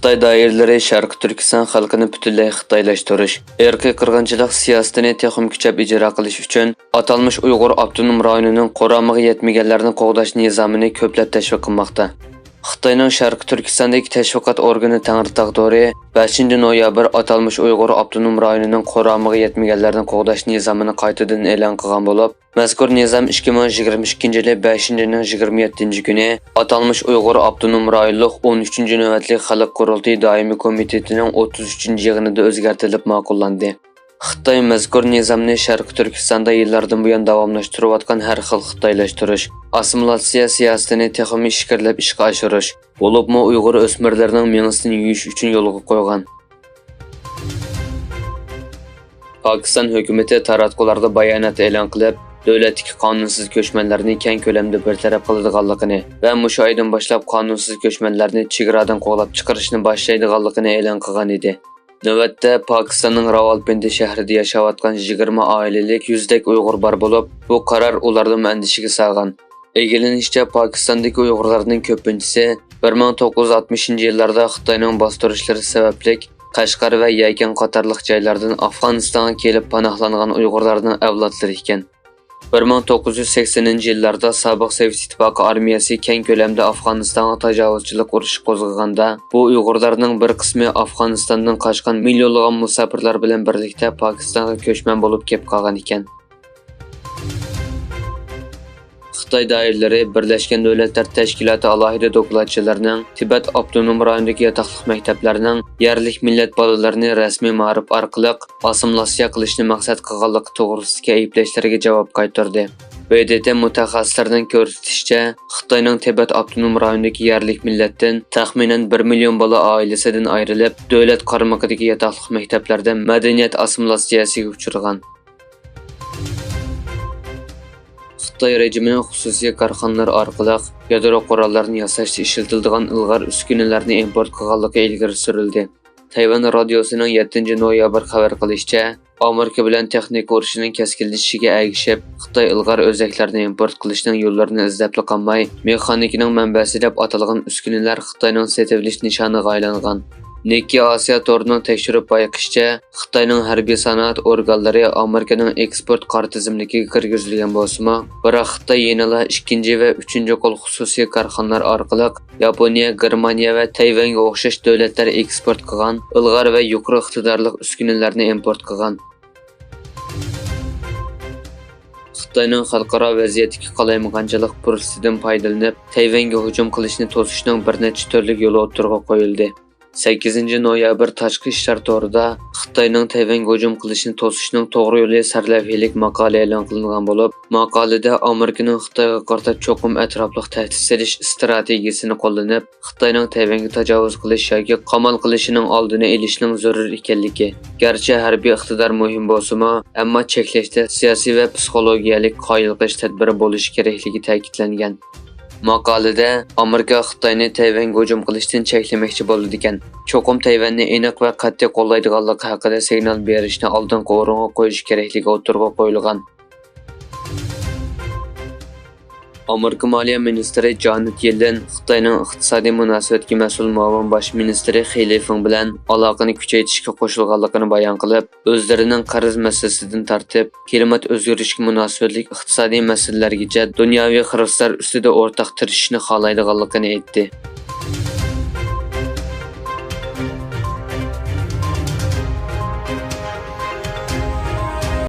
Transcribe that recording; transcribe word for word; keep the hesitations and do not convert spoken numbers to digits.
خىتاي دائىرىلىرى شەرقىي تۈركىستان خەلقىنى پۈتۈنلەي خىتايلاشتۇرۇش، ئىرقىي قىرغىنچىلىق سىياسىتىنى تېخىمۇ كۈچەپ ئىجرا قىلىش ئۈچۈن ئاتالمىش ئۇيغۇر ئاپتونوم رايونىنىڭ قۇرامىغا يەتمىگەنلەرنى قوغداش نىزامىنى كۆپلەپ تەشۋىق قىلماقتا. خىتاينىڭ شەرقىي تۈركىستاندىكى تەشۋىقات ئورگىنى تەڭرىتاغ تورى بەشىنچى نويابىر ئاتالمىش ئۇيغۇر ئاپتونوم رايونىنىڭ قۇرامىغا يەتمىگەنلەرنى قوغداش نىزامىنى قايتىدىن ئېلان قىلغان بولۇپ، مەزكۇر نىزام ئىككى مىڭ يىگىرمە ئىككىنچى يىلى بەشىنچى ئاينىڭ يىگىرمە يەتتىنچى كۈنى ئاتالمىش ئۇيغۇر ئاپتونوم رايونلۇق ئون ئۈچىنچى نۆۋەتلىك خەلق قۇرۇلتىيى دائىمىي كومىتېتىنىڭ ئوتتۇز ئۈچىنچى يىغىنىدا ئۆزگەرتىلىپ ماقۇللاندى. خىتاي مەزكۇر نىزامنى شەرقىي تۈركىستاندا يىللاردىن بۇيان داۋاملاشتۇرۇۋاتقان ھەر خىل خىتايلاشتۇرۇش، ئاسسىمىلياتسىيە سىياسىتىنى تېخىمۇ ئىچكىرىلەپ ئىشقا ئاشۇرۇش، بولۇپمۇ ئۇيغۇر ئۆسمۈرلىرىنىڭ مېڭىسىنى يۇيۇش ئۈچۈن يولغا قويغان. پاكىستان ھۆكۈمىتى تاراتقۇلاردا بايانات ئېلان قىلىپ، دۆلەتتىكى قانۇنسىز كۆچمەنلەرنى كەڭ كۆلەمدە بىر تەرەپ قىلىدىغانلىقىنى ۋە مۇشۇ ئايدىن باشلاپ قانۇنسىز كۆچمەنلەرنى چېگرادىن قوغلاپ چىقىرىشنى باشلايدىغانلىقىنى ئېلان قىلغان ئىدى. نۆۋەتتە پاكىستاننىڭ راۋالپىندى شەھىرىدە ياشاۋاتقان يىگىرمە ئائىلىلىك يۈزدەك ئۇيغۇر بار بولۇپ، بۇ قارار ئۇلارنىمۇ ئەندىشىگە سالغان. ئىگىلىنىشىچە، پاكىستاندىكى ئۇيغۇرلارنىڭ كۆپىنچىسى بىر مىڭ توققۇز يۈز ئاتمىشىنچى يىللاردا خىتاينىڭ باستۇرۇشلىرى سەۋەبلىك قەشقەر ۋە يەكەن قاتارلىق جايلاردىن ئافغانىستانغا كېلىپ پاناھلانغان ئۇيغۇرلارنىڭ ئەۋلادلىرى ئىكەن. بىر مىڭ توققۇز يۈز سەكسىنىنچى يىللاردا سابىق سوۋېت ئىتتىپاقى ئارمىيەسى كەڭ كۆلەمدە ئافغانىستانغا تاجاۋۇزچىلىق ئۇرۇشى قوزغىغاندا، بۇ ئۇيغۇرلارنىڭ بىر قىسمى ئافغانىستاندىن قاچقان مىليونلىغان مۇساپىرلار بىلەن بىرلىكتە پاكىستانغا كۆچمەن بولۇپ كېلىپ قالغان ئىكەن. خىتاي دائىرىلىرى بىرلەشكەن دۆلەتلەر تەشكىلاتى ئالاھىدە دوكلاتچىلىرىنىڭ تىبەت ئاپتونوم رايونىدىكى ياتاقلىق مەكتەپلەرنىڭ يەرلىك مىللەت بالىلىرىنى رەسمىي مائارىپ ئارقىلىق ئاسسىمىلياتسىيە قىلىشنى مەقسەت قىلغانلىقى توغرىسىدىكى ئەيىبلەشلەرگە جاۋاب قايتۇردى. ب د ت مۇتەخەسسىسلىرىنىڭ كۆرسىتىشىچە، خىتاينىڭ تىبەت ئاپتونوم رايونىدىكى يەرلىك مىللەتتىن تەخمىنەن بىر مىليون بالا ئائىلىسىدىن ئايرىلىپ، دۆلەت قارمىقىدىكى ياتاقلىق مەكتەپلەردە مەدەنىيەت ئاسسىمىلياتسىيەسىگە ئۇچرىغان. خىتاي رېجىمىنىڭ خۇسۇسىي كارخانىلىرى ئارقىلىق يادرو قوراللىرىنى ياساشتا ئىشلىتىلىدىغان ئىلغار ئۈسكۈنىلەرنى ئىمپورت قىلغانلىقى ئىلگىرى سۈرۈلدى. تەيۋەن رادىيوسىنىڭ يەتتىنچى نويابىر خەۋەر قىلىشىچە، ئامېرىكا بىلەن تېخنىكا ئۇرۇشىنىڭ كەسكىنلىشىشىگە ئەگىشىپ، خىتاي ئىلغار ئۆزەكلەرنى ئىمپورت قىلىشنىڭ يوللىرىنى ئىزدەپلا قالماي، مېخانىكىنىڭ مەنبەسى دەپ ئاتالغان ئۈسكۈنىلەر خىتاينىڭ سېتىۋېلىش نىشانىغا ئايلانغان. نىككېي ئاسىيا تورىنىڭ تەكشۈرۈپ بايقىشىچە، خىتاينىڭ ھەربىي سانائەت ئورگانلىرى ئامېرىكىنىڭ ئېكسپورت قارا تىزىملىكىگە كىرگۈزۈلگەن بولسىمۇ، بىراق خىتاي يەنىلا ئىككىنچى ۋە ئۈچىنچى قول خۇسۇسىي كارخانىلار ئارقىلىق ياپونىيە، گېرمانىيە ۋە تەيۋەنگە ئوخشاش دۆلەتلەر ئېكسپورت قىلغان ئىلغار ۋە يۇقىرى ئىقتىدارلىق ئۈسكۈنىلەرنى ئىمپورت قىلغان. خىتاينىڭ خەلقئارا ۋەزىيەتتىكى قالايمىقانچىلىق پۇرسىتىدىن پايدىلىنىپ، تەيۋەنگە ھۇجۇم قىلىشنى توسۇشنىڭ بىر نەچچە تۈرلۈك يولى ئوتتۇرىغا قويۇلدى. سەككىزىنچى نويابىر تاشقى ئىشلار تورىدا خىتاينىڭ تەيۋەنگە ھۇجۇم قىلىشنى توسۇشنىڭ توغرا يولى سەرلەۋھىلىك ماقالە ئېلان قىلىنغان بولۇپ، ماقالىدە ئامېرىكىنىڭ خىتايغا قارىتا چوقۇم ئەتراپلىق تەھدىت سېلىش ئىستراتېگىيىسىنى قوللىنىپ، خىتاينىڭ تەيۋەنگە تاجاۋۇز قىلىش ياكى قامال قىلىشىنىڭ ئالدىنى ئېلىشنىڭ زۆرۈر ئىكەنلىكى، گەرچە ھەربىي ئىقتىدار مۇھىم بولسىمۇ، ئەمما چەكلەشتە سىياسىي ۋە پسىخولوگىيەلىك قايىل قىلىش تەدبىرى بولۇشى كېرەكلىكى تەكىتلەنگەن. ماقالىدە، ئامېرىكا خىتاينى تەيۋەنگە ھۇجۇم قىلىشتىن چەكلىمەكچى بولىدىكەن، چوقۇم تەيۋەننى ئېنىق ۋە قەتئىي قوللايدىغانلىقى ھەققىدە سىگنال بېرىشنى ئالدىنقى ئورۇنغا قويۇش كېرەكلىكى ئوتتۇرىغا قويۇلغان. ئامېرىكا مالىيە مىنىستىرى جانېت يېللېن خىتاينىڭ ئىقتىسادىي مۇناسىۋەتكە مەسئۇل مۇئاۋىن باش مىنىستىرى خې لىفېڭ بىلەن ئالاقىنى كۈچەيتىشكە قوشۇلغانلىقىنى بايان قىلىپ، ئۆزلىرىنىڭ قەرز مەسىلىسىدىن تارتىپ، كىلىمات ئۆزگىرىشىگە مۇناسىۋەتلىك ئىقتىسادىي مەسىلىلەرگىچە دۇنياۋى خىرىسلار ئۈستىدە ئورتاق تىرىشىشنى خالايدىغانلىقىنى ئېيتتى.